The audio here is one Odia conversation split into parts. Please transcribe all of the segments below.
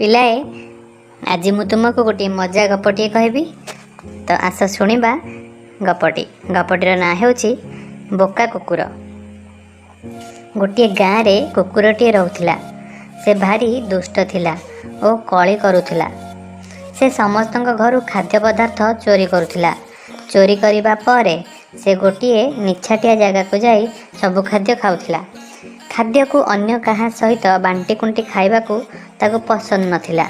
ପିଲାଏ, ଆଜି ମୁଁ ତୁମକୁ ଗୋଟିଏ ମଜା ଗପଟିଏ କହିବି। ତ ଆସ ଶୁଣିବା ଗପଟି। ଗପଟିର ନାଁ ହେଉଛି ବୋକା କୁକୁର। ଗୋଟିଏ ଗାଁରେ କୁକୁରଟିଏ ରହୁଥିଲା। ସେ ଭାରି ଦୁଷ୍ଟ ଥିଲା ଓ କଳି କରୁଥିଲା। ସେ ସମସ୍ତଙ୍କ ଘରୁ ଖାଦ୍ୟ ପଦାର୍ଥ ଚୋରି କରୁଥିଲା। ଚୋରି କରିବା ପରେ ସେ ଗୋଟିଏ ନିଛାଟିଆ ଜାଗାକୁ ଯାଇ ସବୁ ଖାଦ୍ୟ ଖାଉଥିଲା। ଖାଦ୍ୟକୁ ଅନ୍ୟ କାହା ସହିତ ବାଣ୍ଟି କୁଣ୍ଟି ଖାଇବାକୁ ତାକୁ ପସନ୍ଦ ନଥିଲା।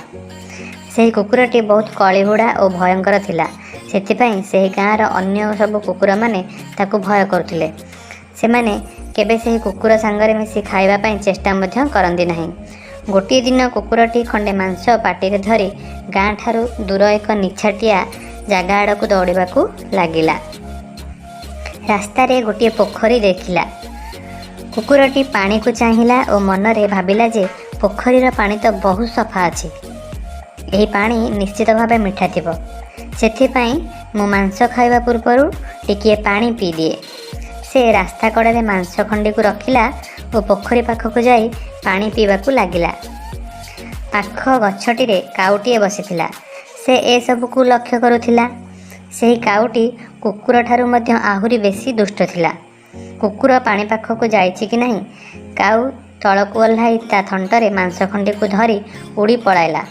ସେହି କୁକୁରଟି ବହୁତ କଳିହୁଡ଼ା ଓ ଭୟଙ୍କର ଥିଲା। ସେଥିପାଇଁ ସେହି ଗାଁର ଅନ୍ୟ ସବୁ କୁକୁରମାନେ ତାକୁ ଭୟ କରୁଥିଲେ। ସେମାନେ କେବେ ସେହି କୁକୁର ସାଙ୍ଗରେ ମିଶି ଖାଇବା ପାଇଁ ଚେଷ୍ଟା ମଧ୍ୟ କରନ୍ତି ନାହିଁ। ଗୋଟିଏ ଦିନ କୁକୁରଟି ଖଣ୍ଡେ ମାଂସ ପାଟିରେ ଧରି ଗାଁଠାରୁ ଦୂର ଏକ ନିଛାଟିଆ ଜାଗା ଆଡ଼କୁ ଦୌଡ଼ିବାକୁ ଲାଗିଲା। ରାସ୍ତାରେ ଗୋଟିଏ ପୋଖରୀ ଦେଖିଲା। କୁକୁରଟି ପାଣିକୁ ଚାହିଁଲା ଓ ମନରେ ଭାବିଲା ଯେ ପୋଖରୀର ପାଣି ତ ବହୁତ ସଫା ଅଛି, ଏହି ପାଣି ନିଶ୍ଚିତ ଭାବେ ମିଠା ଥିବ। ସେଥିପାଇଁ ମୁଁ ମାଂସ ଖାଇବା ପୂର୍ବରୁ ଟିକିଏ ପାଣି ପିଇଦିଏ। ସେ ରାସ୍ତା କଡ଼ରେ ମାଂସ ଖଣ୍ଡିକୁ ରଖିଲା ଓ ପୋଖରୀ ପାଖକୁ ଯାଇ ପାଣି ପିଇବାକୁ ଲାଗିଲା। ପାଖ ଗଛଟିରେ କାଉଟିଏ ବସିଥିଲା। ସେ ଏସବୁକୁ ଲକ୍ଷ୍ୟ କରୁଥିଲା। ସେହି କାଉଟି କୁକୁରଠାରୁ ମଧ୍ୟ ଆହୁରି ବେଶୀ ଦୁଷ୍ଟ ଥିଲା। କୁକୁର ପାଣି ପାଖକୁ ଯାଇଛି କି ନାହିଁ, କାଉ ତଳକୁ ଓହ୍ଲାଇ ତା ଥଣ୍ଟରେ ମାଂସ ଖଣ୍ଡିକୁ ଧରି ଉଡ଼ି ପଳାଇଲା।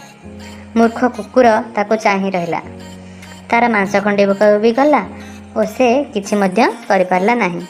ମୂର୍ଖ କୁକୁର ତାକୁ ଚାହିଁ ରହିଲା। ତାର ମାଂସ ଖଣ୍ଡିକ ବି ଗଲା ଓ ସେ କିଛି ମଧ୍ୟ କରିପାରିଲା ନାହିଁ।